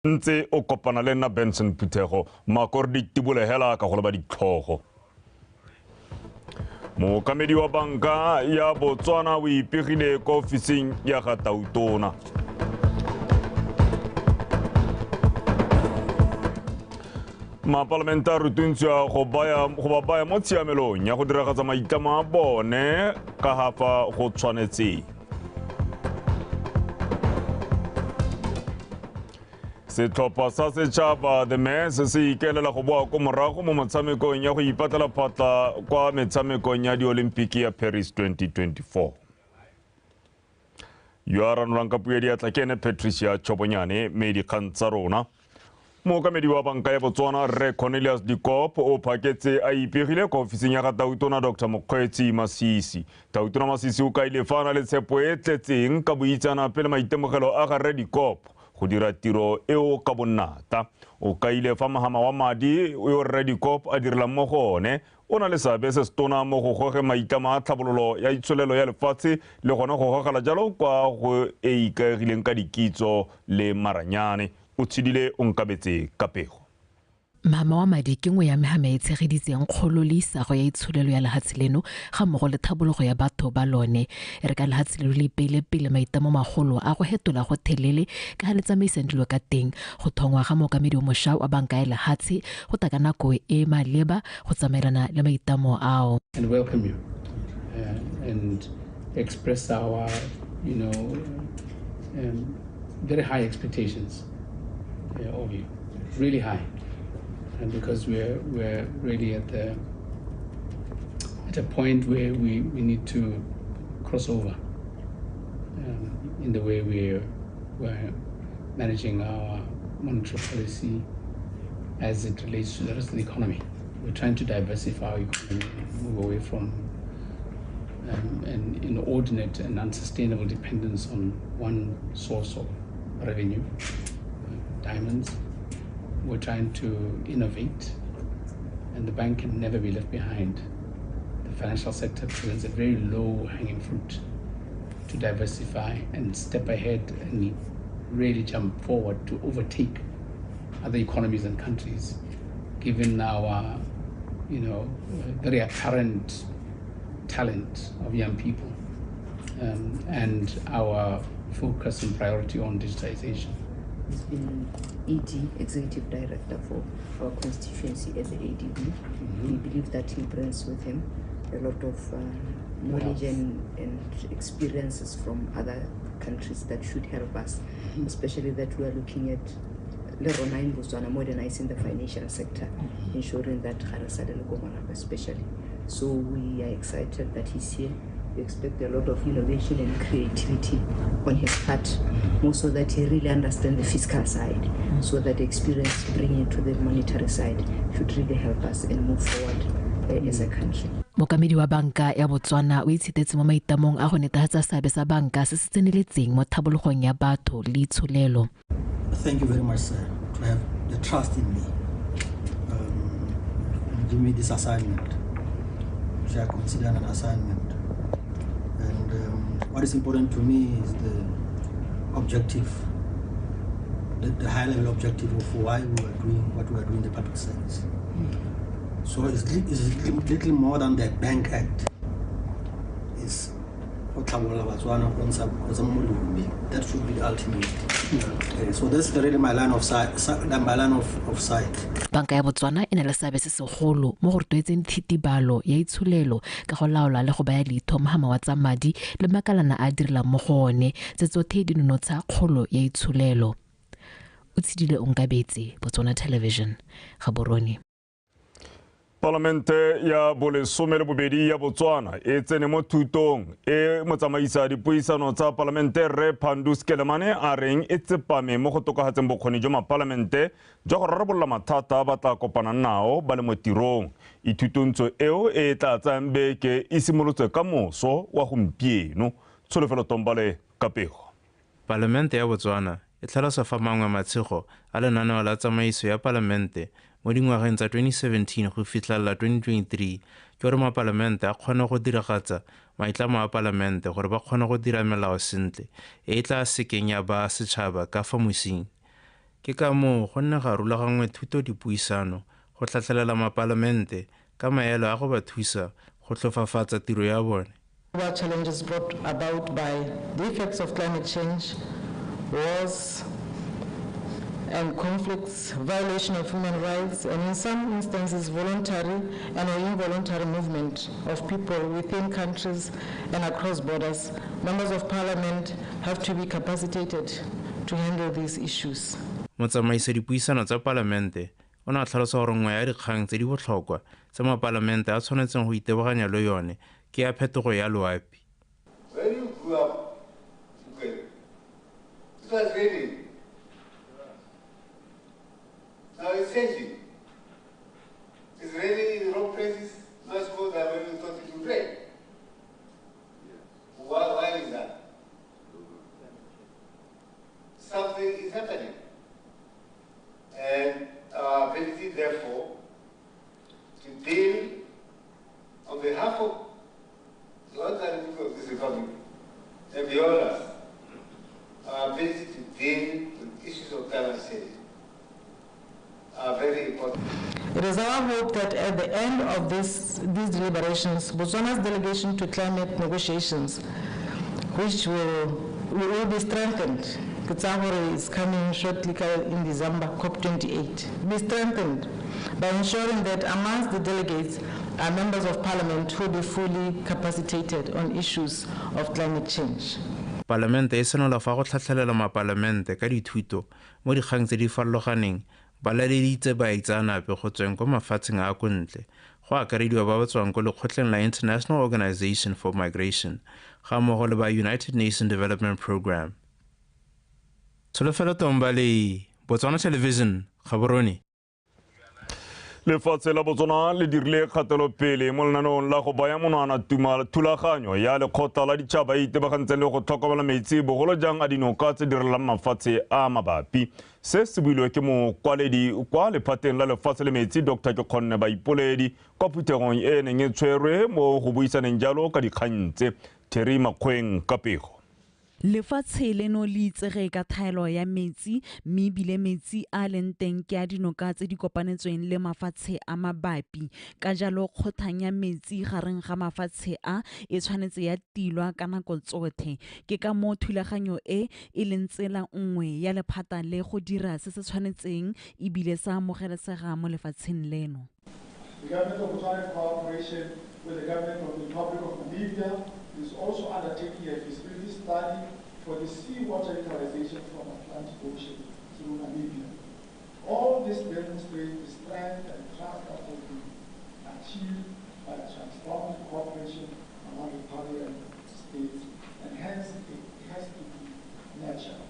Ntse o kopana le nna Benson Phuthego mako re di tibole hela ka go leba ditlhogo. Mookamedi wa banka ya Botswana o ipegile kwa ofising ya ga Tautona. Mapalamente a rutuntshiwa go ba baya mo tshiamelong ya go diragatsa maitlamo a bone ka ga fa go tshwanetseng. Setlhopha sa setšhaba The Mess se ikaelela go boa ko morago mo motshamekong ya go ipatlela phatla kwa metshamekong ya diolimpiki ya Paris 2024. Yo a ranolang ka puo ya diatla ke ene Patricia Chobonyane, mme dikgang tsa rona. Mookamedi wa banka ya Botswana Rre Cornelius Dikop o phaketse a ipegile kwa ofising ya ga Tautona Dr. Mokgweetsi Masisi. Tautona Masisi o kaile fa a na le tshepo e tletseng ka boitseanape le maitemogelo a ga Rre Dikop go dira tiro eo ka bonnata. O kaile fa mohama wa madi yo Rre Dikop a direlang mo go one o na le seabe se setona mo go goge maitlamo a tlhabololo ya itsholelo ya lefatshe le gona go gogela jalo kwa go e ikaegileng ka dikitso le maranyane. O tshedile o nkabetse ka pego. Mhama wa madi ke nngwe ya mehama e tshegeditseng kgolo le isago ya itsholelo ya lehatshe leno ga mmogo le tlhabologo ya batho ba lone. E re ka lehatshe leno le ipeile pele maitlamo magolo a go hetola go thelele ka ga le tsamaisang dilo ka teng, go thongwa ga mookamedi o mošwa wa banka ya lehatshe go tla ka nako e maleba go tsamaelana le maitlamo ao. And welcome you and express our, very high expectations of you, really high. And because we're really at a point where we need to cross over in the way we're managing our monetary policy as it relates to the rest of the economy. We're trying to diversify our economy and move away from an inordinate and unsustainable dependence on one source of revenue, diamonds. We're trying to innovate, and the bank can never be left behind. The financial sector presents a very low-hanging fruit to diversify and step ahead and really jump forward to overtake other economies and countries, given our, very apparent talent of young people and our focus and priority on digitization. He's been ED, Executive Director for our constituency at the ADB. Mm-hmm. We believe that he brings with him a lot of knowledge and experiences from other countries that should help us, mm-hmm. especially that we are looking at Lerona in Botswana, modernizing the financial sector, mm-hmm. ensuring that especially. So we are excited that he's here. We expect a lot of innovation and creativity on his part, more so that he really understands the fiscal side, so that the experience bringing to the monetary side should really help us and move forward as a country. Mookamedi wa banka ya Botswana o itshitetse mo maitamong a go netefatsa seabe sa banka se se tseneletseng mo tlhabologong ya batho le itsholelo. Thank you very much, sir, to have the trust in me and give me this assignment, which I consider an assignment. And what is important to me is the objective, the high-level objective of why we are doing what we are doing in the public service. So it's little more than the Bank Act. It's that should be the ultimate. So that's really my line of sight. My line of sight. Banka ya Botswana e na le seabe se segolo mo go rotloetseng thitibalo ya itsholelo ka go laola le go baya leitho mohama wa tsa madi le makalana a direlang mo go one tse tsothe di nonotsha kgolo ya itsholelo. O tshedile o nkabetse, Botswana Television, Gaborone. Palamente ya bolesome le bobedi ya Botswana e tsene mo thutong e motsamaisa dipuisano tsa palamente Rre Phandu Skelemane a reng e tsepame mo go tokafatseng bokgoni jwa mapalamente jwa go rarabolola mathata a ba tla kopanang nao ba le mo tirong. Ithutontsho eo e tla tsayang beke e simolotswe ka moso wa gompieno. Tsholofelo Tombale ka pego. Palamente ya Botswana e tlhalosa fa mangwe matshego a lenaneo la tsamaiso ya palamente mo dingwageng tsa 2017 go fitlhelela 2023 ke gore mapalamente a kgone go diragatsa maitlamo a palamente gore ba kgone go dira melao sentle e e tla sekeng ya ba setšhaba ka fa mosing. Ke ka moo go nne ga rulaganngwe thutodipuisano go tlhatlhelela mapalamente ka maelo a go ba thusa go tlhofafatsa tiro ya bone. Challenges brought about by the effects of climate change, wars and conflicts, violation of human rights, and in some instances voluntary and or involuntary movement of people within countries and across borders. Members of parliament have to be capacitated to handle these issues. Motsamaisa dipuisano tsa palamente o ne a tlhalosa gore nngwe ya dikgang tse di botlhokwa tse mapalamente a tshwanetseng go itebaganya le yone ke ya phetogo ya loapi. When you grew up, okay, it was raining. Now it's changing. It's raining in the wrong places much more than when you thought it would rain. Why is that? Something is happening. And our ability, therefore, to deal on behalf of the ordinary people of this republic and beyond us, our ability to deal with issues of climate change are very important. It is our hope that at the end of these deliberations, Botswana's delegation to climate negotiations, which will be strengthened, Kitsahore is coming shortly in December, COP28, be strengthened by ensuring that amongst the delegates are members of parliament who will be fully capacitated on issues of climate change. Palamente e senola fa go tlhatlhelela mapalamente ka dithuto mo dikgang tse di farologaneng ba laleditse baitseanape go tsweng kwa mafatsheng a ko ntle go akarediwa ba ba tswang ko lekgotleng la International Organization for Migration ga mmogo le ba United Nations Development Programme. Tsholofelo Tombale, Botswana Television, Gaborone. Lefatshe la Botswana le dirile kgatelopele mo lenaneong la go baya monwana thulaganyo ya lekgotla la ditšhaba e itebagantseng le go tlhokomela metsi bogolo jang a dinoka tse di relang mafatshe a mabapi. Se se builwe ke mokwaledi kwa lephateng la lefatshe le metsi Dr. Kekgonne Baipoledi kwa phuthegong e neng e tshwerwe mo go buisaneng jalo ka dikgang tse. Terry Makgweng ka pego. Lefatshe leno le itsege ka thaelo ya metsi mme ebile metsi a leng teng ke a dinoka tse di kopanetsweng le mafatshe a mabapi. Ka jalo kgothang ya metsi gareng ga mafatshe a e tshwanetse ya tilwa ka nako tsotlhe. Ke ka moo thulaganyo e e leng tsela nngwe ya lephata le go dira se se tshwanetseng ebile sa amogelesega mo lefatsheng leno. The government of Botswana in cooperation with the government of the Republic of Namibia is also undertaking a feasibility study for the seawater utilization from Atlantic Ocean through Namibia. All this demonstrates the strength and trust that has been achieved by transforming cooperation among riparian states, and hence it has to be nurtured.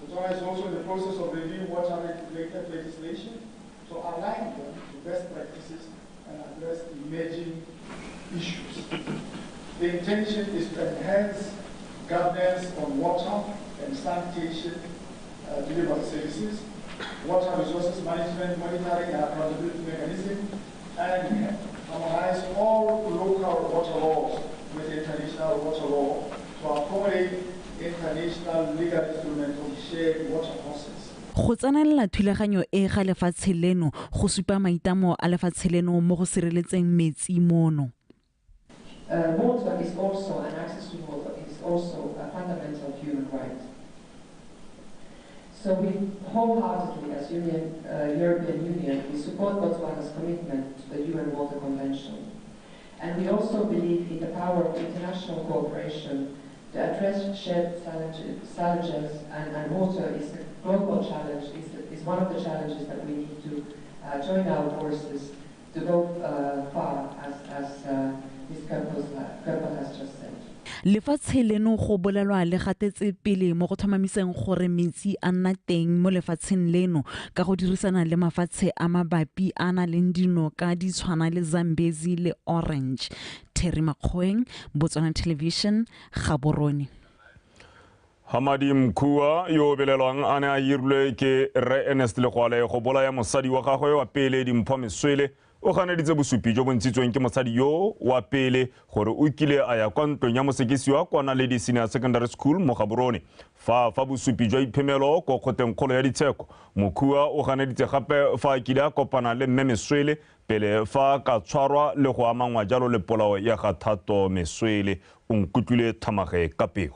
Botswana is also in the process of reviewing water-related legislation to align them to best practices and address emerging issues. The intention is to enhance governance on water and sanitation delivery services, water resources management, monitoring and accountability mechanism, and harmonize all local water laws with international water law to accommodate international legal instruments on shared water courses. Go tsenelela thulaganyo e ga lefatshe leno go supa maitamo a lefatshe leno mo go sireletseng metsi mono. Water is also, and access to water is also a fundamental human right. So we wholeheartedly, as European Union, we support Botswana's commitment to the UN Water Convention. And we also believe in the power of international cooperation to address shared challenges, and water is a global challenge, is one of the challenges that we need to join our forces to go far, as Ms. Köppel has just said. Lefatshe leno go bolelwa le gatetse pele mo go tlhomamiseng gore metsi a nna teng mo lefatsheng leno ka go dirisana le mafatshe a mabapi a na leng dinoka di tshwana le Zambezi le Orange. Terry Makgweng, Botswana Television, Gaborone. Hamadi Mkhua yo belelwang a ne a hirilwe ke Rre Ernest Legwale go bolaya mosadi wa gagwe wa pele Dimpho Meswele o ganeditse bosupi jo bo ntshitsweng ke mosadi yo wa pele gore o kile a ya kwa ntlong ya mosekisiwa kwa Naledi Senior Secondary School mo Gaborone. Fa bosupi jwa iphemelo ko kgoteng kgolo ya ditsheko, Mokhua o ganeditse gape fa a kile a kopana le mme Meswele pele fa ka tshwarwa le go amangwa jalo le polao ya ga Thato Meswele. O nkutlwile Thamage ka pego.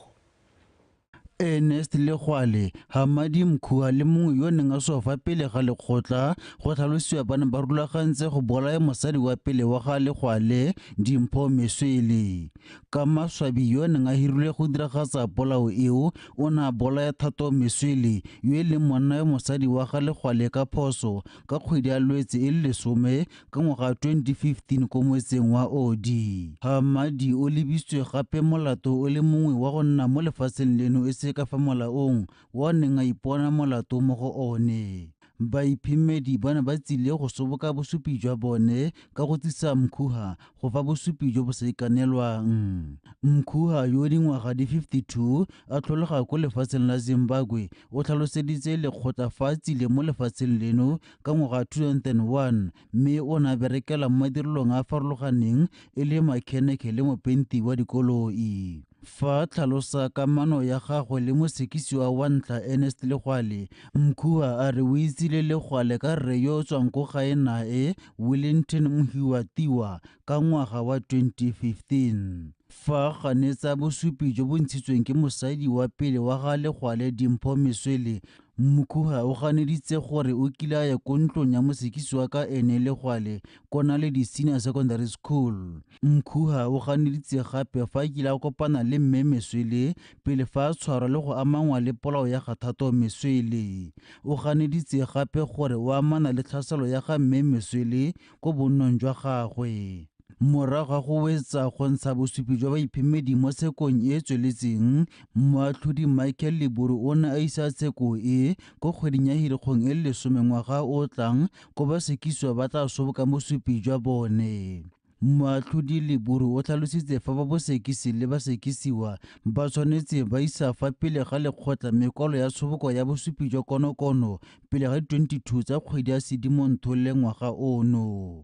Ernest Legwale, Hamadi Mkhua le mongwe yo neng a swa fa pele ga lekgotla go tlhalosiwa ba ne ba rulagantse go bolaya mosadi wa pele wa ga Legwale, Dimpho Meswele. Ka maswabi yo neng a hirilwe go diragatsa polao eo o ne a bolaya Thato Meswele yo e leng monna yo mosadi wa ga Legwale ka phoso ka kgwedi ya Lwetse e le 10 ka ngwaga 2015 ko motseng wa Odi. Hamadi o lebisitswe gape molato o le mongwe wa go nna mo lefatsheng leno e se ka fa molaong wa neng a ipona molato mo go one. Baiphemedi ba ne ba tsile go soboka bosupi jwa bone ka go tsisa Mkhua go fa bosupi jo bo sa ikanelwang. Mkhua yo dingwaga di 52 a tlholega ko lefatsheng la Zimbabwe o tlhaloseditse lekgotla fa a tsile mo lefatsheng leno ka ngwaga 2001 mme o ne a berekela mo madirelong a a farologaneng e le makheneke le mopenti wa dikoloi. Fa tlhalosa kamano ya gagwe le mosekisiwa wa ntlha Ernest Legwale, Mkhua a re o itsile Legwale ka rre yo o tswang ko gae nae Wellington Mhiwatiwa ka ngwaga wa 2015. Fa ganetsa bosupi jo bo ntshitsweng ke mosadi wa pele wa ga Legwale Dimpho Meswele, Mkhua o ganeditse gore o kile a ya ko ntlong ya mosekisiwa ka ene Legwale ko Naledi Senior Secondary School. Mkhua o ganeditse gape fa a kile a kopana le mme Meswele pele fa a tshwarwa le go amangwa le polao ya ga Thato Meswele. O ganeditse gape gore o amana le tlhaselo ya ga mme Meswele ko bonnong jwa gagwe. Morago ga go wetsa go ntsha bosupi jwa baiphemedi mo tshekong e e tsweletseng, moatlhodi Michael Leburu o ne a isa tsheko e ko kgweding ya Hirikgong e le 10 ngwaga o tlang ko basekisiwa ba tla soboka bosupi jwa bone. Moatlhodi Leburu o tlhalositse fa ba bosekisi le basekisiwa ba tshwanetse ba isa fa pele ga lekgotla mekwalo ya tshoboko ya bosupi jwa konokono pele ga 22 tsa kgwedi ya Sedimonthole ngwaga ono.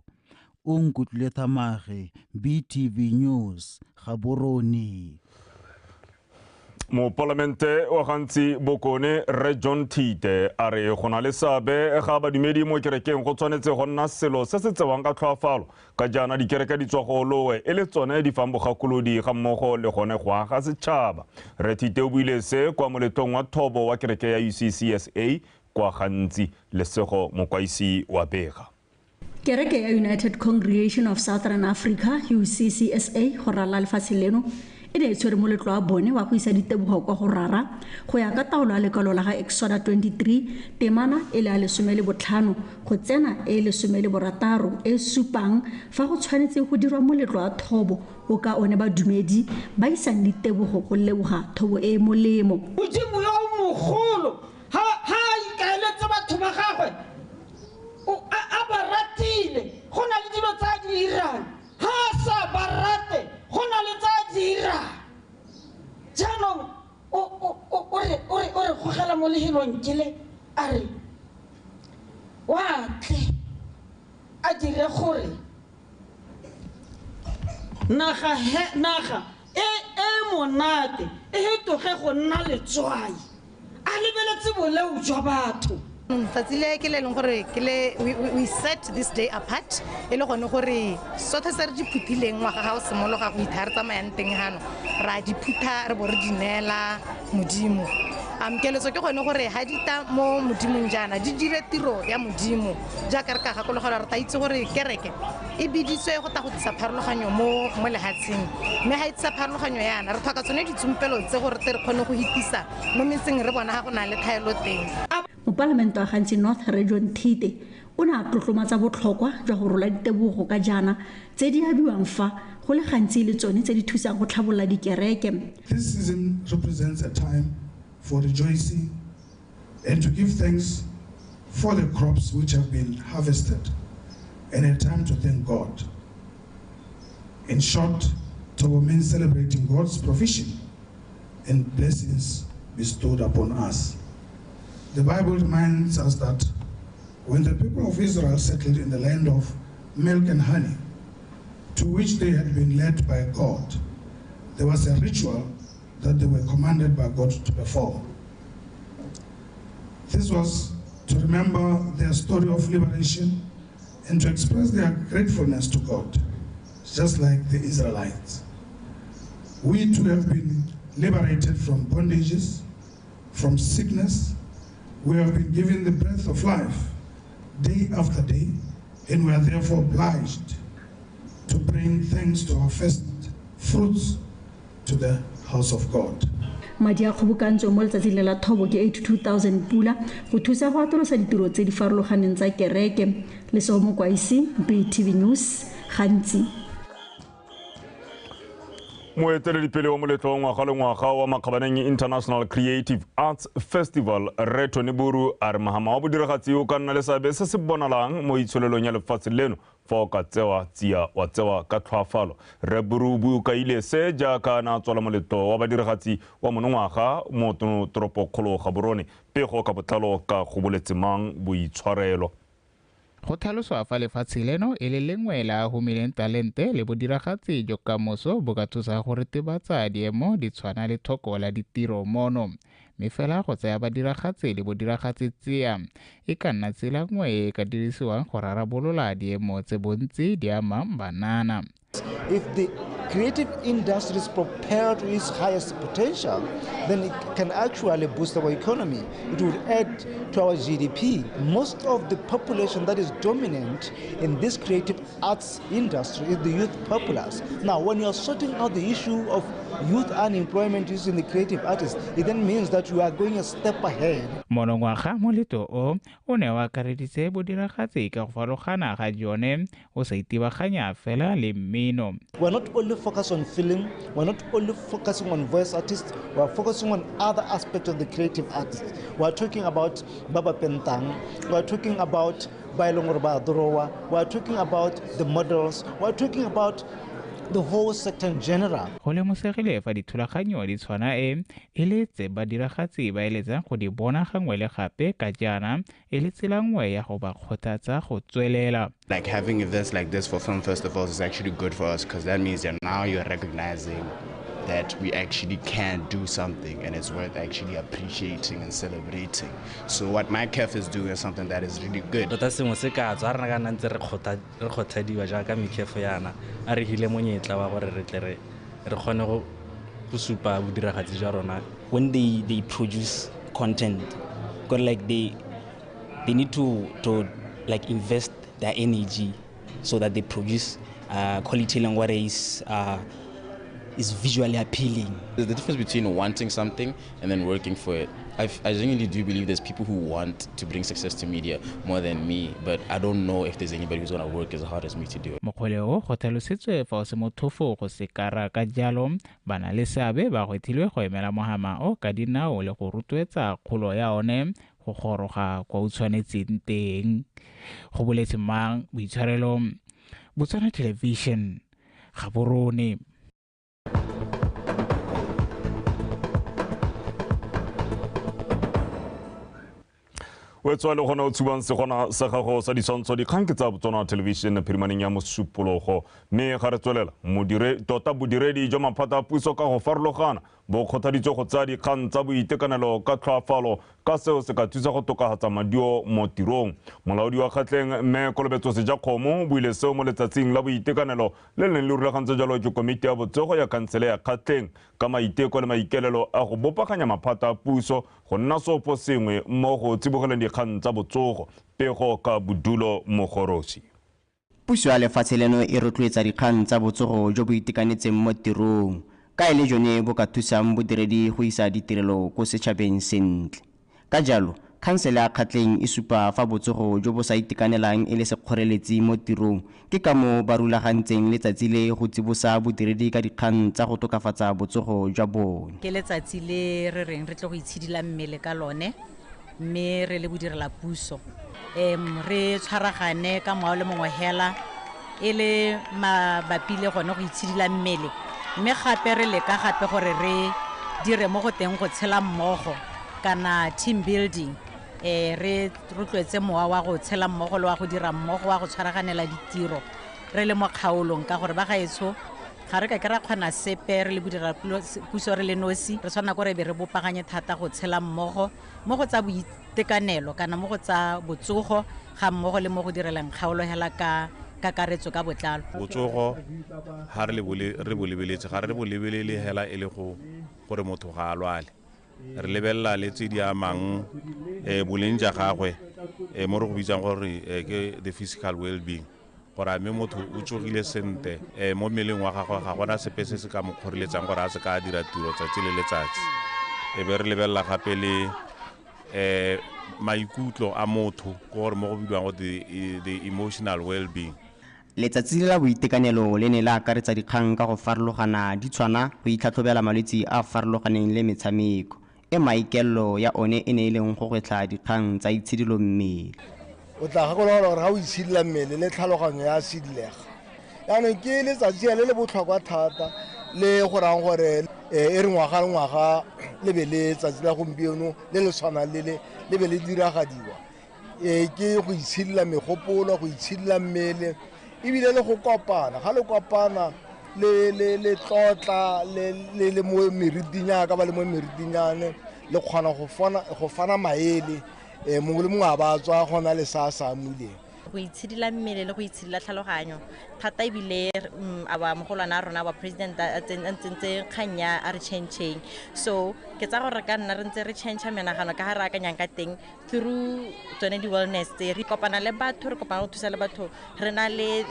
O nkutlwile Thamage, BTV News, Gaborone. Mopalamente wa Gantsi Bokone Rre John Thite a re go na le seabe ga badumedi mo kerekeng go tshwanetse go nna selo se se tsewang ka tlhoafalo ka jaana dikereke di tswa go lowe e le tsone di fang bogakolodi ga mmogo le gone go aga setšhaba. Rre Thite o buile se kwa moletlong wa thobo wa kereke ya UCCSA kwa Gantsi. Lesego Mokwaisi wa bega. Kereke ya United Congregation of Southern Africa UCCSA go ralala lefatshe leno e ne e tshwere moletlo wa bone wa go isa ditebogo kwa go rara go ya ka taolo ya lekwalo la ga Exoda 23 temana e le ya 15 go tsena e 16 e supang fa go tshwanetse go dirwa moletlo wa thobo o ka one badumedi ba isang ditebogo go leboga thobo e e molemo. Modimo yo mogolo ha ikaeletse batho ba gagwe a ba ratile go na le dilo tsa di dirang, ha a sa ba rate go na le tsa di dirang. Jaanong o re gogela mo lehelong ke le a re wa tle a dire gore naga e e monate e hetoge go nna letswai, a lebeletse boleo jwa batho. Letsatsi le ke le leng gore ke le we set this day apart e le gone gore sotlhe se re di phuthileng ngwaga ga o simologa go itha re tsamayang teng hano ra di phutha re bo re di neela Modimo. Keletso ke gone gore ha di ta mo Modimong jaana di dire tiro ya Modimo jaaka re ka gakologelwa re ta itse gore kereke e biditswe go ta go tlisa pharologanyo mo lehatsheng, mme ha e tlisa pharologanyo yana re tlhoka tsone ditsompelo tse gore re kgone go hitisa mo metseng re bona ga go na le thaelo teng. Mopalamente wa Gantsi North Rre John Thite o ne a tlotlomatsa botlhokwa jwa go rola ditebogo ka jaana tse di abiwang fa go le gantsi le tsone tse di thusang go tlhabolola dikereke. This season represents a time for rejoicing and to give thanks for the crops which have been harvested and a time to thank God. In short, Thobo means celebrating God's provision and blessings bestowed upon us. The Bible reminds us that when the people of Israel settled in the land of milk and honey, to which they had been led by God, there was a ritual that they were commanded by God to perform. This was to remember their story of liberation and to express their gratefulness to God, just like the Israelites. We too have been liberated from bondages, from sickness. We have been given the breath of life day after day, and we are therefore obliged to bring thanks to our first fruits to the house of God. Madi a kgobokantswe mo letsatsing le la thobo ke 82,000 pula go thusa go atolosa ditiro tse di farologaneng tsa kereke. Lesego Mokwaisi, BTV News, Gantsi. Moeteledipele wa moletlo wa ngwaga le ngwaga wa Makgabaneng International Creative Arts Festival, Rre Tony Buru, a re mohama wa bodiragatsi o ka nna le seabe se se bonalang mo itsholelong ya lefatshe leno fa o ka tsewa tsia wa tsewa ka tlhoafalo. Rre Buru o kaile se jaaka a ne a tswala moletlo wa badiragatsi wa monongwaga mo toropokgolo Gaborone. Pego ka botlalo ka go boletse mang boitshwarelo. Go tlhaloswa fa lefatshe leno e le lengwe la humileng talente le bodiragatsi jo kamoso bo ka thusa go retebatsa diemo di tshwana le thoko la ditiro mono. Mme fela go tsaya badiragatsi le bodiragatsi tsia e ka nna tsela nngwe e ka dirisiwang go rarabolola diemo tse bontsi di amang banana. If the creative industry is propelled to its highest potential, then it can actually boost our economy. It would add to our GDP. Most of the population that is dominant in this creative arts industry is the youth populace. Now, when you are sorting out the issue of youth unemployment using the creative artists, it then means that you are going a step ahead. Monongwaga moletlo o o ne wa akareditse bodiragatsi ka go farologana ga jone o sa itebaganya fela le mmino. We're not only focused on film, we're not only focusing on voice artists, we're focusing on other aspects of the creative artists. We're talking about Baba Pentang, we're talking about Bailong Dorowa, we're talking about the models, we're talking about the whole sector in general. Go lemosegile fa dithulaganyo di tshwana e le tse badiragatsi ba eletsang go di bona gangwe le gape ka jaana e le tsela nngwe ya go ba kgothatsa go tswelela. Like having events like this for film festivals is actually good for us because that means that now you're recognizing that we actually can do something and it's worth actually appreciating and celebrating. So what MyCaf is doing is something that is really good. Tota sengwe se ka tswa re ka ntse re kgothadiwa jaaka mekefo yana a re hile monyetla wa gore re tle re kgone go supa bodiragatsi jwa rona. When they produce content, like they need to like invest their energy so that they produce quality language is visually appealing. There's the difference between wanting something and then working for it. I genuinely do believe there's people who want to bring success to media more than me, but I don't know if there's anybody who's going to work as hard as me to do it. Mokgweleo go tlhalositswe fa o se mothofo go se kara ka jalo bana le seabe ba gwethilwe go emela mohama o ka dinao le go rotloetsa kgolo ya one go goroga kwa o tshwanetseng teng. Go boletse mang boitshwarelo, Botswana Television, Gaborone. O tswa le gona o tshubang segona sa gago sa ditshwantsho dikgang ke tsa Botswana Television phirimaneng ya mosupologo mme ga re tswelela tota bodiredi jwa maphata a puso ka go farologana bo kgothaditswe go tsaya dikgang tsa boitekanelo ka tlhoafalo ka seo se ka thusa go tokafatsa maduo mo tirong. Molaodi wa Kgatleng mme Kolobetso Sejakgomo o buile seo mo letsatsing la boitekanelo le le neng le rulagantswe jalo ke komiti ya botsogo ya khansele ya Kgatleng ka maiteko le maikaelelo a go bopaganya maphata a puso go nna seopo sengwe mo go tsibogeleng dikgang tsa botsogo. Pego ka Bodulo Mogorosi. Puso ya lefatshe leno e rotloetsa dikgang tsa botsogo jo bo itekanetseng mo tirong ka e le jone bo ka thusang bodiredi go isa ditirelo ko setšhabeng sentle. Ka jalo, khansele ya Kgatleng e supa fa botsogo jo bo sa itekanelang e le sekgoreletsi mo tirong, ke ka moo ba rulagantseng letsatsi le go tsibosa bodiredi ka dikgang tsa go tokafatsa botsogo jwa bone. Ke letsatsi le re reng re tle go itshidila mmele ka lone mme re le bodirela puso. Re tshwaragane ka mowa le mongwe hela e le mabapi le gone go itshidila mmele mme gape re leka gape gore re dire mo go teng go tshela mmogo kana team building Re rotloetse mowa wa go tshela mmogo le wa go dira mmogo wa go tshwaraganela ditiro re le mo kgaolong, ka gore ba gaetsho ga re ka ke ra kgona sepe re le bodira puso re le nosi. Re tshwanela gore be re bopaganye thata go tshela mmogo mo go tsa boitekanelo kana mo go tsa botsogo ga mmogo le mo go direlang kgaolo hela ka kakaretso ka botlalo. Botsogo ga re bo lebeletse, ga re bo lebelele hela e le go gore motho ga a lwale, re lebelela le tse di amang boleng ja gagwe, mo re go bitsang gore ke the physical well-being, gore a mme motho o tsogile sentle mo mmeleng wa gagwe, ga gona sepe se se ka mo kgoreletsang gore a se ka dira tiro tsatsi le letsatsi. E be re lebelela gape le maikutlo a motho, ke gore mo go bidiwang go the emotional well-being. Letsatsi la boitekanelo le ne la akaretsa dikgang ka go farologana di tshwana go itlhatlhobela malwetse a farologaneng le metshameko e maikelo ya one e ne e leng go gwetlha dikgang tsa itshidilo mmele. O tla gakologelwa gore ga o itshidila mmele le tlhaloganyo ya sidilega. Jaanong ke letsatsi le le botlhokwa thata le go rayang gore e re ngwaga le ngwaga le be le tsatsi la gompieno le le tshwanang le le be le diragadiwa. Ke go itshidila megopolo, go itshidila mmele, ebile le go kopana. Ga le kopana le tlotla le mo meriting yaka ba le mo meritinyane, le kgona go fana maele, mongwe le mongwe a ba tswa gona le sa sa amuleng. Go itshidila mmele le go itshidila tlhaloganyo thata, ebile our mogolwana a rona wa president a tsentse kgang ya a re change-eng. So ke tsa gore ka nna re ntse re change menagano ka ga re akanyang ka teng through tsone di-wellness tse, re kopana le batho, re kopana go thusa le batho, re na le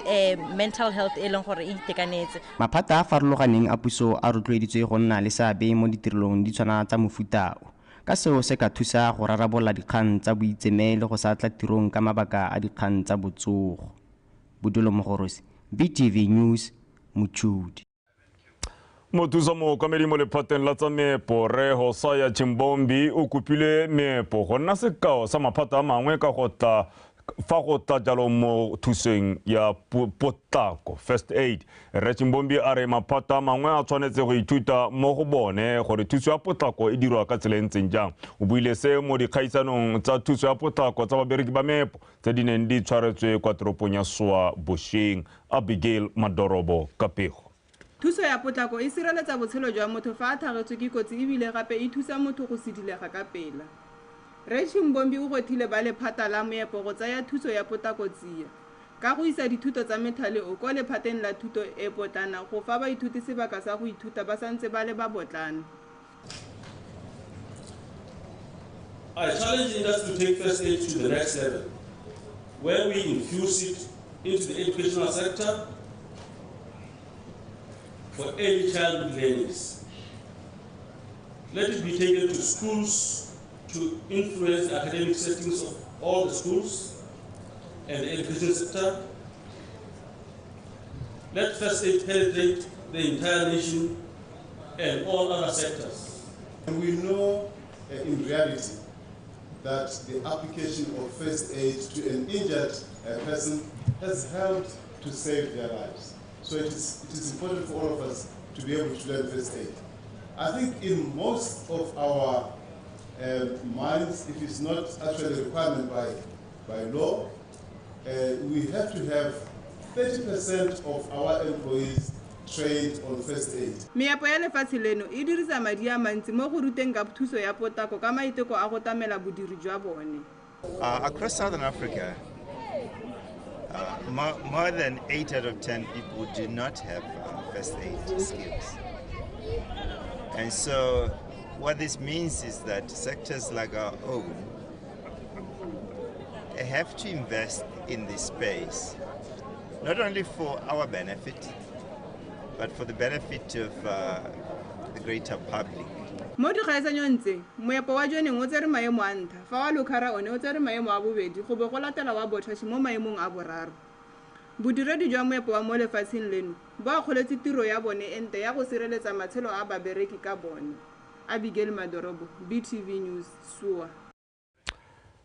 mental health e leng gore e itekanetse. Maphata a farologaneng a puso a rotloeditswe go nna le seabe mo ditirelong di tshwana tsa mofuta o, ka seo se ka thusa go rarabolola dikgang tsa boitseme le go sa tla tirong ka mabaka a dikgang tsa botsogo. Bodulo Mogorosi, BTV News, Mochudi. Mothusa mookamedi mo lephateng la tsa meepo Rre Hosaya Chimbombi o kopile meepo go nna sekao sa maphata a mangwe ka go tla fa go tla jalo mo thuseng ya potlako first aid. Rre Chimbombi a re maphata a mangwe a tshwanetse go ithuta mo go bone gore thuso ya potlako e dirwa ka tsela e ntseng jang. O buile se mo dikgaisanong tsa thuso ya potlako tsa babereki ba meepo tse di neng di tshwaretswe kwa toropong ya Soa bošeng. Abigail Madorobo ka pego. Thuso ya potlako e sireletsa botshelo jwa motho fa a tlhagetswe ke kotsi, ebile gape e thusa motho go sidilega ka pela. Rre Chimbombi o gwetlhile ba lephata la moepo go tsaya thuso ya potlako tsia ka go isa dithuto tsa methale o kwa lephateng la thuto e potlana go fa baithuti sebaka sa go ithuta ba santse ba le babotlana. I challenge industry to take first aid to the next level, where we infuse it into the educational sector for early childhood learnings. Let it be taken to schools to influence the academic settings of all the schools and the education sector. Let first aid penetrate the entire nation and all other sectors. And we know in reality that the application of first aid to an injured person has helped to save their lives. So it is important for all of us to be able to learn first aid. I think in most of our mines, if it's not actually a requirement by law, we have to have 30% of our employees trained on first aid. Meepo ya lefatshe leno e dirisa madi a mantsi mo go ruteng ka thuso ya potlako ka maiteko a go tlamela bodiri jwa bone. Across Southern Africa, more than 8 out of 10 people do not have first aid skills. And so what this means is that sectors like our own have to invest in this space, not only for our benefit, but for the benefit of the greater public. Mo dikgaisanyong tse, moepo wa Jwaneng o tsere maemo a ntlha, fa wa Lucara one o tsere maemo a bobedi go bo go latela wa Botashi mo maemong a boraro. Bodiredi jwa moepo wa mo lefatsheng leno bo akgoletse tiro ya bone e ntle ya go sireletsa matshelo a babereki ka bone. Abigail Madorobo, BTV News, Soa.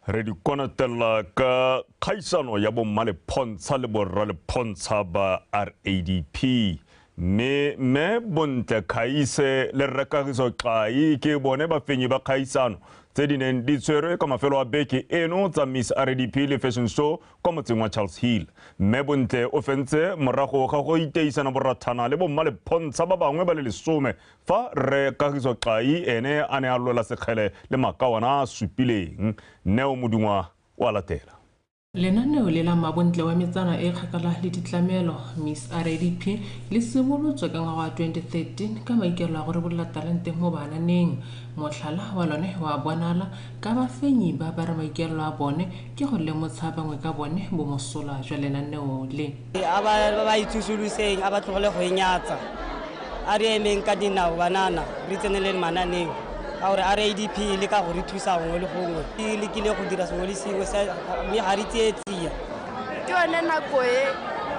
Re di konatela ka kgaisano ya bomma lephontsha le borra lephontsha ba RADP. Mme Bontle Khaise le Rre Kagiso Xai ke bone bafenyi ba kgaisano tse di neng di tshwerwe ka mafelo a beke eno tsa Miss RDP le Fashion Show kwa motseng wa Charles Hill. Mme Bontle o fentse morago ga go iteisana borathana le bomma lephontsha ba bangwe ba le 10 fa Rre Kagiso Xai ene a ne a lwela sekgele le makawana a supileng. Neo Modungwa wa latela. Lenaneo le la Mabontle wa metsana e kgakala le ditlamelo Miss RDP le simolotswe ka ngwaga wa 2013 ka maikaelelo a go ribolola talente mo bananeng. Motlhala wa lone wa bonala ka bafenyi ba ba re maikaelelo a bone ke go lemotsha bangwe ka bone bomosola jwa lenaneo le. A ba itsosoloseng, a ba tlogele go inyatsa, a re emeng ka dinao banana, re tseneleng mananeo. Ka gore RADP e leka go re thusa gongwe le gongwe, e lekile go dira sengwe le sengwe mme ga re tsietsia. Ke yone nako e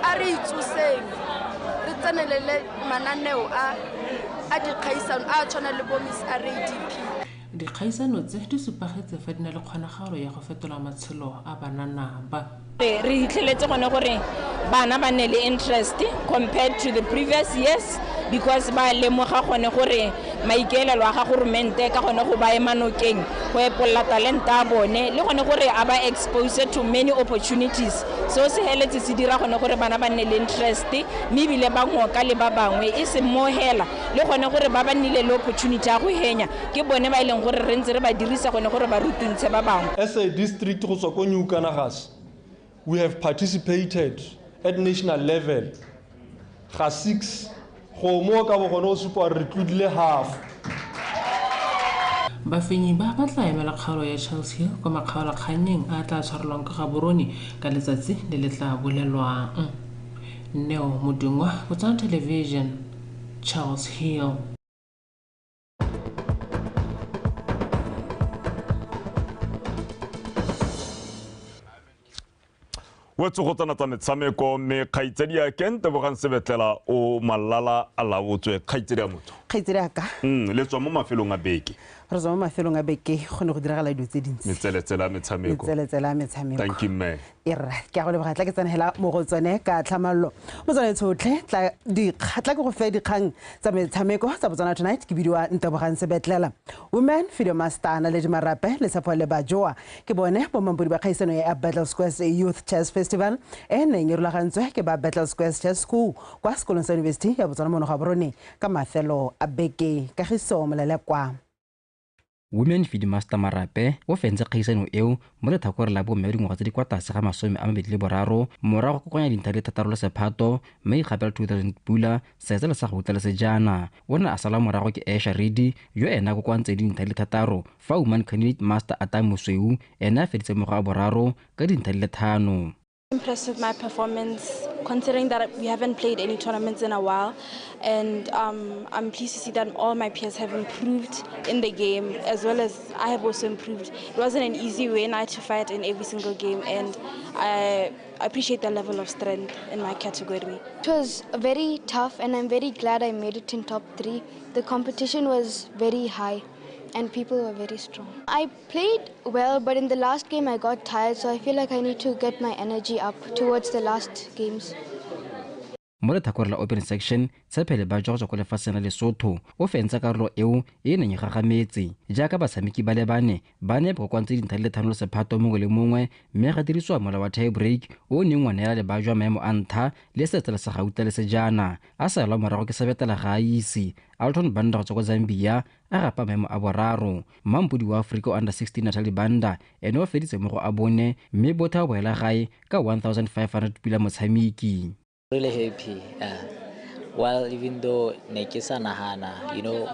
a re itsoseng, re tsenelele mananeo a dikgaisano a tshwana le bo Miss RADP. Dikgaisano tse di supagetse fa di na le kgonagalo ya go fetola matshelo a banana ba. Re hitlheletse gone gore bana ba nne le interest compared to the previous years because ba lemoga gone gore maikaelelo a ga goromente ka gone go ba ema nokeng go epolla talenta a bone le gone gore a ba expose to many opportunities. So se heletse se dira gone gore bana ba nne le interest mme ebile ba ngoka le ba bangwe e se mo hela le gone gore ba ba nnile le opportunity ya go henya ke bone ba e leng gore re ntse re ba dirisa gone gore ba rutuntshe ba bangwe. As a district go tswa ko New Kanagas, we have participated at national level ga 6 go mo ka bo gone o supa re tlodile half. Bafenyi ba ba tla emela kgaolo ya Charles Hill kwa makgaolakgannyeng a tla tshwarelwang ka Gaborone ka letsatsi le le tla bolelwang. Neo Modungwa, Botswana Television, Charles Hill. Wetse go tsena tsa metshameko mme kgaitsedi ya Ntebogang Sebetlela o malala a laotswe. Kgaitsedi ya motho. Kgaitsedi ya ka. Le tswa mo mafelong a beke. Re tswa mo mafelong a beke go ne go diragala dilo tse dintsi. Metseletsele a metshameko. Metseletsele a metshameko. Thank you mme. E rra, ke a go leboga, tla ke tsenela mo go tsone ka tlhamallo. Motswana tshotlhe tla tla ke go fe dikgang tsa metshameko tsa Botswana Tonight ke bidiwa Ntebogang Sebetlela. Women Fido Master na le Marape le Tshepo le Bajoa ke bone bo mampodi ba kgaisano ya Battle Squares Youth Chess Festival e neng e rulagantswe ke ba Battle Squares Chess School kwa sekolong sa University ya Botswana mono Gaborone ka mafelo a beke. Kagiso Molelekwa. Women Feed Master Marape o fentse kgaisano eo mo lethakore la bomme dingwaga tse di kwa tlase ga 23 morago kokonya dintlha di 6 le sephato mme ikgapela 2000 pula seetsele sa go utlwa sejana. O ne a sala morago ke Asha Reddy yo ena a kokoantse dintlha di 6 fa Women Candidate Master Ata Mosweu ene a feditse mogo a boraro ka dintlha di 5. Impressed with my performance, considering that we haven't played any tournaments in a while, and I'm pleased to see that all my peers have improved in the game, as well as I have also improved. It wasn't an easy win. I had to fight in every single game, and I appreciate the level of strength in my category. It was very tough, and I'm very glad I made it in top 3. The competition was very high and people were very strong. I played well, but in the last game I got tired, so I feel like I need to get my energy up towards the last games. Mo lethakore la open section, Tshepele ba jwa go tswa ko lefatsheng la Lesotho o fentse karolo eo e neng e gagametse jaaka batshameki ba le bane ba ne ba kokoantse dintlha di le 5 le sephato mongwe le mongwe mme ga dirisiwa mola wa tie break o neng wa neela Lebajwa maemo a ntlha le setsele sa gauta le sejana. A salwa morago ke Sebetela ga a ise Alton Banda go tswa kwa Zambia a gapa maemo a boraro. Mampodi wa Afrika under 16 Natalie Banda ene o feditse mo go a bone mme botha a boela gae ka 1500 pula motshameki. Really happy. Well, even though Nekisa Nahana, you know,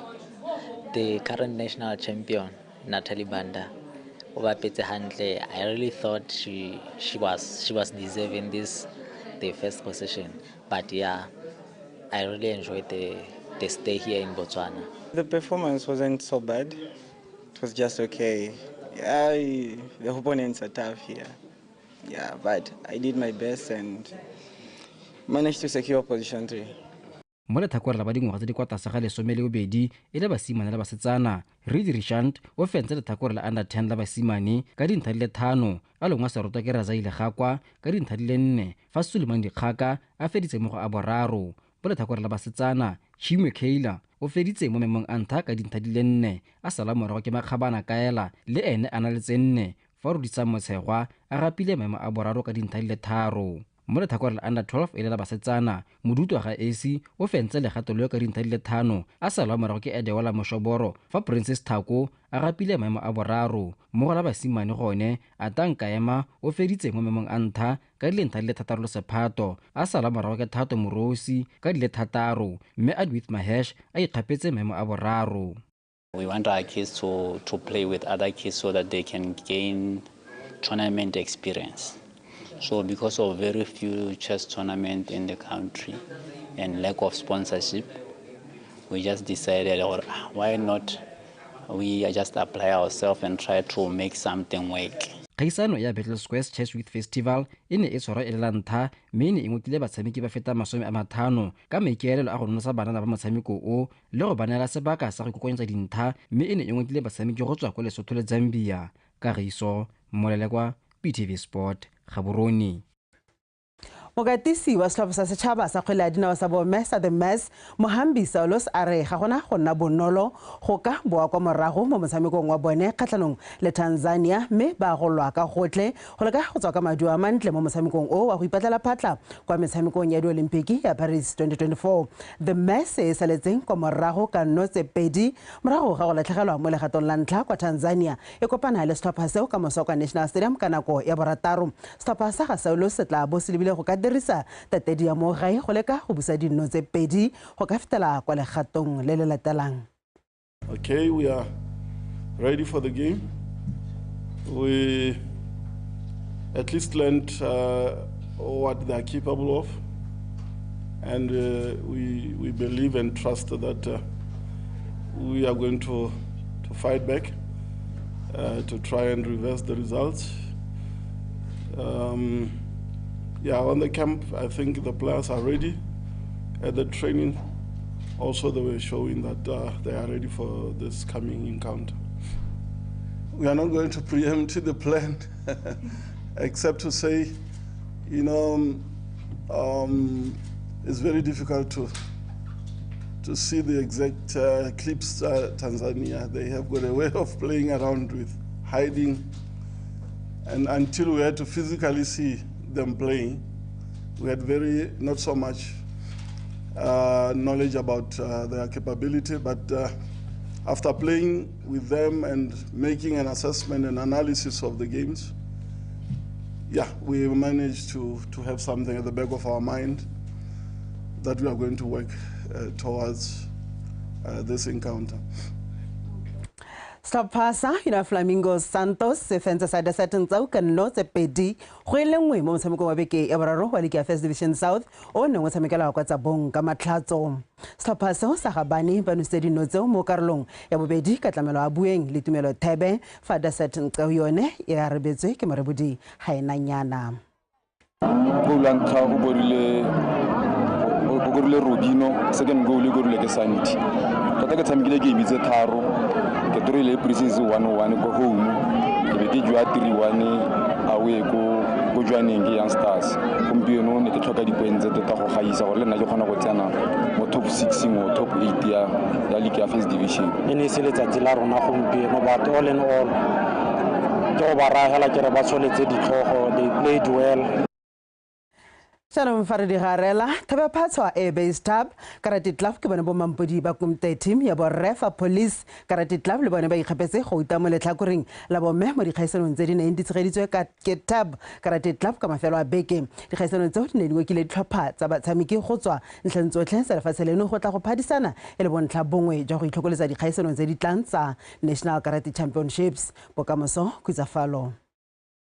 the current national champion, Natalie Banda, I really thought she was deserving this, the first position. But yeah, I really enjoyed the stay here in Botswana. The performance wasn't so bad. It was just okay. The opponents are tough here. Yeah, but I did my best and managed to secure position 3. Mo lethakore la ba dingwaga tse di kwa tlase ga 12 e le basimane le basetsana, Reed Richard o fentse lethakore la under 10 la basimane ka dintlha di le 5 a longwa serotwa ke Razaile Gakwa ka dintlha di le 4 fa Suleiman Dikgaka a feditse mo go a boraro. Mo lethakore la basetsana, Chimwe Keila o feditse mo maemong a ntlha ka dintlha di le 4, a sala morago ke Makgabana Kaela le ene a na le tse 4, fa Rudisang Motshegwa a gapile maemo a boraro ka dintlha di le 3. Mo letlhakoreng la under 12 e le la basetsana, Modutwa ga esi o fentse legato leo ka dintlha di le 5, a salwa morago ke Edeola Moshoboro, fa Princess Thako a gapile maemo a boraro. Mo go la basimane gone, Atang Kaema o feditse mo maemong a ntlha ka dintlha di le 6 le sephato, a salwa morago ke Thato Morosi ka di le 6, mme Adwith Mahesh a ikgapetse maemo a boraro. We want our kids to play with other kids so that they can gain tournament experience. So because of very few chess tournaments in the country and lack of sponsorship, we just decided, why not we just apply ourselves and try to make something work. Kgaisano ya Battle Squares Chess Youth Festival e ne e tshwarwa e le la ntlha, mme e ne e ngokile batshameki ba feta 50 ka maikaelelo a go nonosa banana ba motshameko o le go ba neela sebaka sa go ikokonyetsa dintlha, mme e ne e ngokile batshameki go tswa kwa Lesotho le Zambia. Kagiso Molelekwa, BTV Sport, Gaborone. Mokatisi wa setlhopha sa setšhaba sa kgwele ya dinao sa bomme sa The Mess, Mohambi Saulos, a re ga gona go nna bonolo go ka boa kwa morago mo motshamekong wa bone kgatlhanong le Tanzania, mme ba go lwa ka gotlhe go leka go tswa ka maduo a mantle mo motshamekong o wa go ipatlela phatla kwa metshamekong ya diolimpiki ya Paris 2024. The Mess e saletseng kwa morago ka 0-2 morago ga go latlhegelwa mo legatong la ntlha kwa Tanzania, e kopana le setlhopha seo ka moso kwa National Stadium ka nako ya 6. Setlhopha sa ga Saulos se tla bo se lebile go ka dirisa tatedi ya mo gae go leka go busa dinno tse 2 go ka fetela kwa legatong le le latelang. Okay, we are ready for the game. We at least learned what they are capable of, and we believe and trust that we are going to fight back to try and reverse the results. Yeah, on the camp, I think the players are ready. At the training, also they were showing that they are ready for this coming encounter. We are not going to preempt the plan, except to say, you know, it's very difficult to see the exact clips. Tanzania, they have got a way of playing around with hiding, and until we had to physically see them playing, we had very not so much knowledge about their capability, but after playing with them and making an assessment and analysis of the games, yeah, we managed to have something at the back of our mind that we are going to work towards this encounter. Setlhopha sa United Flamingos Santos se fentse sa Desert Ntsau ka 0-2 go e le nngwe mo motshamekong wa beke ya boraro wa League ya First Division South o neng o tshamekelwa kwa Tsabong ka Matlhatso. Setlhopha seo sa Gabane ba nositse dino tseo mo karolong ya bobedi ka tlamelo a Bueng le Tumelo Thebe, fa Desert Ntsau yone e arabetswe ke Morebodi Haenanyana. Goal la ntlha o gorile Robino, second goal e gorile ke Santi. Tota ke tshamekile game tse 3. Ke troile Princess 1-1 ko home, ke be ke jwa 3-1 away ko Jwaneng ke Young Stars. Gompieno ne ke tlhoka di-points tse tota go gaisa gore le nna ke kgona go tsena mo top 6 mo top 8 ya league ya First Division. E ne e se letsatsi la rona gompieno, but all in all ke go ba raya hela ke re ba tsholetse ditlhogo, they played well. Jaanong fa re di garela, Thebephatshwa e Base Tab Karate Club ke bone bo mampodi ba Kumte team ya borre, fa Police Karate Club le bone ba ikgapetse go uta mo letlhakoreng la bomme mo dikgaisanong tse di neng di tshegeditswe ka ke Tab Karate Club ka mafelo a beke. Dikgaisanong tseo di ne di ngokile ditlhopha tsa batshameki go tswa ntlheng tsotlhe tsa lefatshe leno go tla go phadisana e le bontlha bongwe jwa go itlhokoletsa dikgaisanong tse di tlang tsa National Karate Championships. Bokamoso Khutsafalo.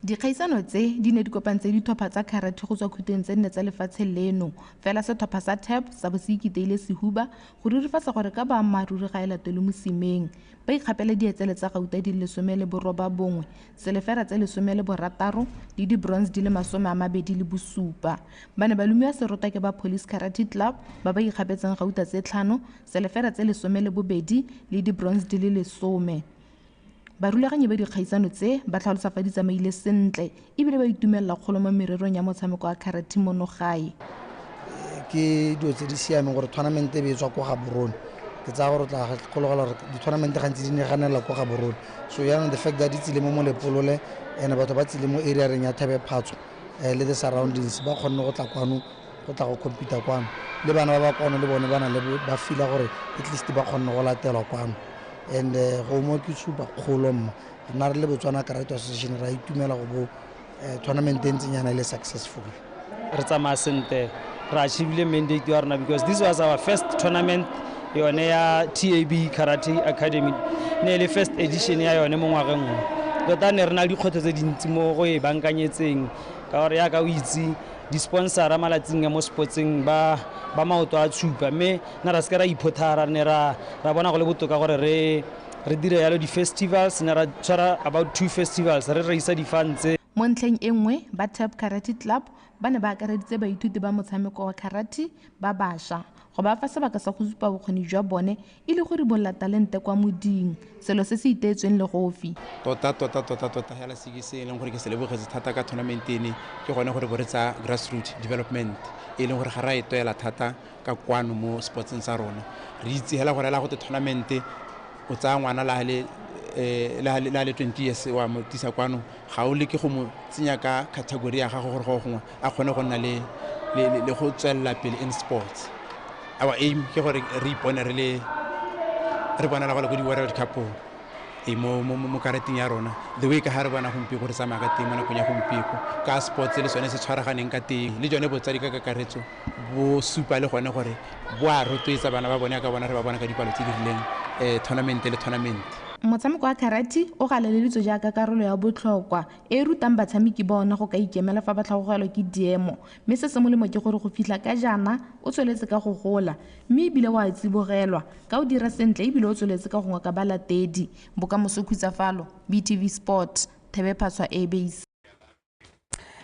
Dikgaisano tse di ne di kopantse ditlhopha tsa karate go tswa khuteng tse nne tsa lefatshe leno, fela setlhopha sa TAB sa bo se ikiteile sehuba go rurifatsa gore ka boammaaruri ga e latelwe mosimeng. Ba ikgapele dietsele tsa gauta di le 19, selefera tse 16 le di-bronze di le 27. Ba ne ba lomiwa serota ke ba Police Karate Club ba ba ikgapetseng gauta tse 5, selefera tse 12 le di-bronze di le 10. Barulaganyi ba dikgaisano tse ba tlhalosa fa di tsamaile sentle ebile ba itumelela kgolo mo mererong ya motshameko wa karate mono gae. Ke dilo tse di siameng gore tournament e be e tswa ko Gaborone, Ke tsaya gore o tla gologela gore di-tournament gantsi di ne ganela ko Gaborone. So jaanong the fact that di tsile mo Molepolole and batho ba tsile mo area reng ya Thebephatshwa le the surroundings ba kgonne go tla kwano go tla go compete kwano. Le bana ba ba kwano le bone ba na le ba feela gore at least ba kgonne go latelwa kwano. And go mo ke tshupa kgolo mma. Rena re le Botswana Karate Association ra itumela go bo tournament e ntseng yana e le successful. Re tsamaya sentle, re achievile mandate wa rona because this was our first tournament yone ya TAB Karate Academy. Ne le first edition ya yone mo ngwageng o. Tota ne re na le dikgwetlho tse dintsi mo go e bankanyetseng ka gore yaka o itse di-sponsor-a malatsing a mo sportseng ba maoto a tshupa, mme ne ra seke ra iphothara, ne ra bona go le botoka gore re dire yalo di-festivals, ne ra tshwara about 2 festivals re reisa di-funds tse. Mo ntlheng e nngwe ba Tab Karate Club ba ne ba akareditse baithuti ba motshameko wa karate ba bašwa go ba fa sebaka sa go supa bokgoni jwa bone e le go ribolola talente kwa moding, selo se se iteetsweng legofi. Tota tota tota tota hela se ke se e leng gore ke se lebogetse thata ka tournament ene ke gone gore bo re tsa grassroots development e leng gore ga ra e toela thata ka kwano mo sportseng sa rona. Re itse hela gore hela go te tournament o tsaya ngwana la le le 20 years wa mo tisa kwano, ga o leke go mo tsenya ka category ya gago gore go gongwe a kgone go nna le go tswelela pele in sports. Our aim ke gore re ipone re le re bonala go le ko di-World Cup e mo karateng ya rona, the way ka ga re bona gompieno re tsamaya ka teng mo nakong ya gompieno ka sports le sone se tshwaraganeng ka teng, le jone botsadi ka kakaretso bo supa le gone gore bo a rotloetsa bana ba bone ka bona re ba bona ka dipalo tse di rileng tournament le tournament. Motshameko wa karate o galeleditswe jaaka karolo ya botlhokwa e rutang batshameki ba ona go ka ikemela fa ba tlhagogelwa ke diemo, mme se se molemo ke gore go fitlha ka jaana o tsweletse ka go gola mme ebile o a tsibogelwa ka o dira sentle ebile o tsweletse ka go ngoka balatedi. Bokamoso Khutsafalo, BTV Sport, Thebephatshwa Airbase.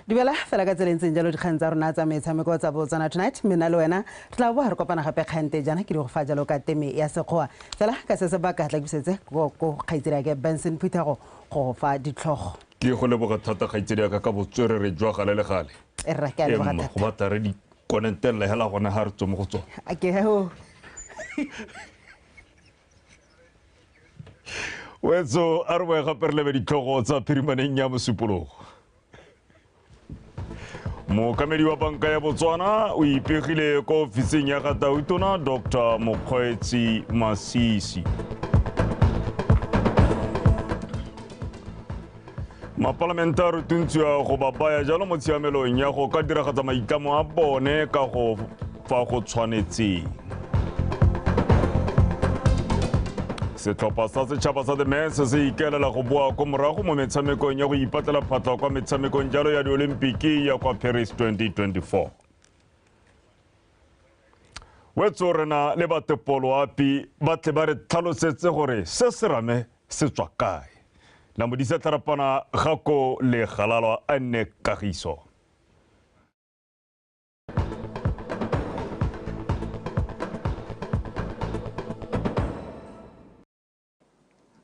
Dumela fela ka tsela e ntseng jalo dikgang tsa rona tsa metshameko tsa Botswana Tonight, mme nna le wena re tla boa re kopana gape kgante jaana ke di go fa jalo ka teme ya sekgowa. Fela ka se sebaka tla busetse ko kgaitsedi yake Benson Phuthego go fa ditlhogo. Ke go leboga thata kgaitsedi yaka ka botswerere jwa gale le gale. E rra ke a leboga thata. Go batla re di konentella hela gone ha re tswe mo go tsone. A ke ho. Wetso a re boe gape re lebe ditlhogo tsa phirimaneng ya mosupologo. Mookamedi wa banka ya Botswana o ipegile ko ofising ya ga Tautona Dr. Mokgweetsi Masisi. Mapalamente a rutuntshiwa go ba baya jalo mo tshiamelong ya go ka diragatsa maitlamo a bone ka go fa go tshwanetseng. Setlhopha sa setšhaba sa The Mets se ikaelela go boa ko morago mo metshamekong ya go ipatlela phatlha kwa metshamekong jalo ya diolimpiki ya kwa Paris 2024. Wetso rena le batepoloapi ba tle ba re tlhalosetse gore se serame se tswa kae. La modisa tlarapana gako le galalwa a nne kagiso.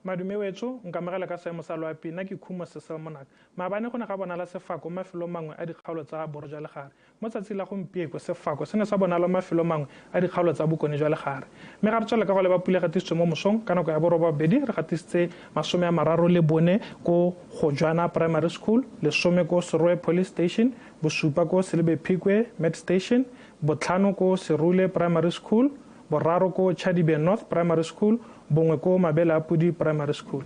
Madume wetso nkamogela ka seemo sa loapi, nna ke Khumo Cecil Monaka. Maabane go ne ga bonala sefako mo mafelong mangwe a dikgaolo tsa borwa jwa legare. Mo tsatsi la gompieko sefako se ne sa bonala mo mafelong mangwe a dikgaolo tsa bokone jwa legare. Mme ga re tswela ka go leba pula e gatisitswe mo mosong ka nako ya 8:30 re gatisitse 34 ko Gojwana Primary School, 10 ko Serowe Police Station, 7 ko Selebe Phikwe Med Station, 5 ko Serule Primary School, 3 ko Chadibe North Primary School, 1 ko Mabele a Pudi Primary School.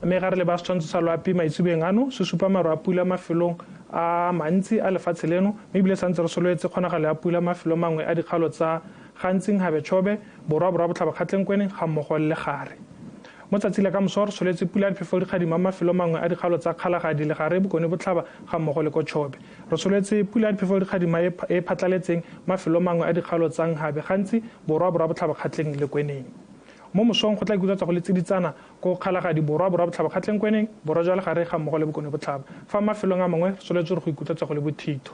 Mme ga re le ba setshwantsho sa loapi maitsebeng ano se supa maru a pula mafelong a mantsi a lefatshe leno, mme ebile santse re sololetse kgonagalo ya pula mafelong mangwe a dikgaolo tsa Gantsing, Habetshobe, Borwa, Borwa Botlhaba, Kgatleng-Kweneng ga mmogo le Legare. Mo tsatsi la ka moso re sololetse pula ya diphefo dikgadima mafelong mangwe a dikgaolo tsa Kgalagadi, Legare, Bokone Botlhaba ga mmogo le Kotshobe. Re sololetse pula ya diphefo dikgadima e phatlaletseng mafelong mangwe a dikgaolo tsa Nhabe, Gantsi, Borwa, Borwa Botlhaba, Kgatleng le Kweneng. Mo mosong go tla ikutlwatsa go le tsiditsana ko Kgalagadi, Borwa, Borwa Botlhaba, Kgatleng Kweneng, Borwa jwa Legare ga mmogo le Bokone Botlhaba. Fa mafelong a mangwe re sololetse gore go ikutlwatsa go le bothitho.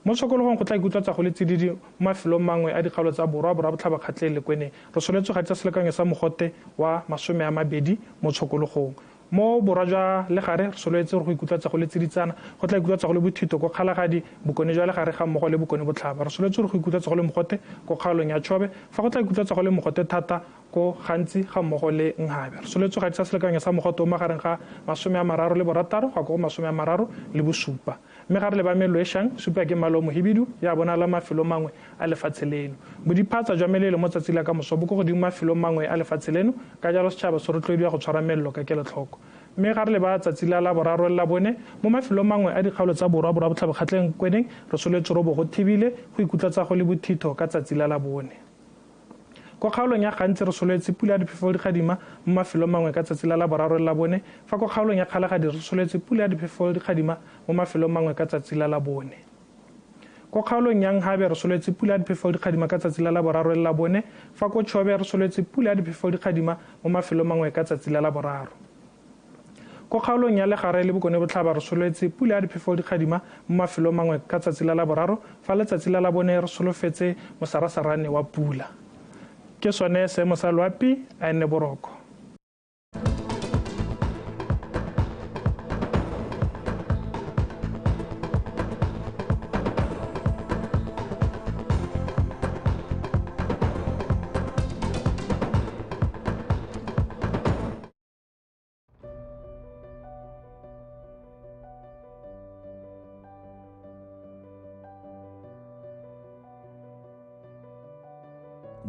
Mo tshokologong go tla ikutlwatsa go le tsididi mo mafelong mangwe a dikgaolo tsa Borwa, Borwa Botlhaba, Kgatleng le Kweneng. Re sololetse go gatisa selekanyo sa mogote wa 20 mo tshokologong. Mo borwa jwa legare re solofetse gore go ikutlwatsa go le tsiditsana, go tla ikutlwatsa go le bothito ko Kgalagadi, bokone jwa legare ga mmogo le bokone botlhaba. Re solofetse gore go ikutlwatsa go le mogote ko kgaolong ya Chobe, fa go tla ikutlwatsa go le mogote thata ko Gantsi ga mmogo le Nhabe. Re solofetse go gatisa selekanyo sa mogote o magareng ga 36 go ya ko go 37. Mme ga re leba melelo e šang, supa ke mmala o mohibidu ya bonala mafelong mangwe a lefatshe leno. Bodiphatsa jwa melelo mo tsatsi la ka moso bo ko godimo mafelong mangwe a lefatshe leno, ka jalo setšhaba se rotloediwa go tshwara melelo ka kelotlhoko. Mme ga re leba tsatsi la Laboraro le Labone, mo mafelong mangwe a dikgaolo tsa borwa, borwa botlhaba kgatleng kweneng, re solofetse robo go thibile go ikutlwatsa go le bothitho ka tsatsi la Labone. Ko kgaolong ya Gantsi re solofetse pula ya diphefo di gadima mo mafelong mangwe ka tsatsi la Laboraro le Labone, fa ko kgaolong ya Kgalagadi re solofetse pula ya diphefo di gadima mo mafelong mangwe ka tsatsi la Labone. Ko kgaolong ya Nhabe re solofetse pula ya diphefo di gadima ka tsatsi la Laboraro le Labone, fa ko Chobe re solofetse pula ya diphefo di gadima mo mafelong mangwe ka tsatsi la Laboraro. Ko kgaolong ya Legare le Bokone Botlhaba re solofetse pula ya diphefo di gadima mo mafelong mangwe ka tsatsi la Laboraro, fa letsatsi la Labone re solofetse mosarasarane wa pula. Ke sone seemo sa loapi, a nne boroko.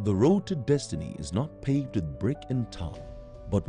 The road to destiny is not paved with brick and tar,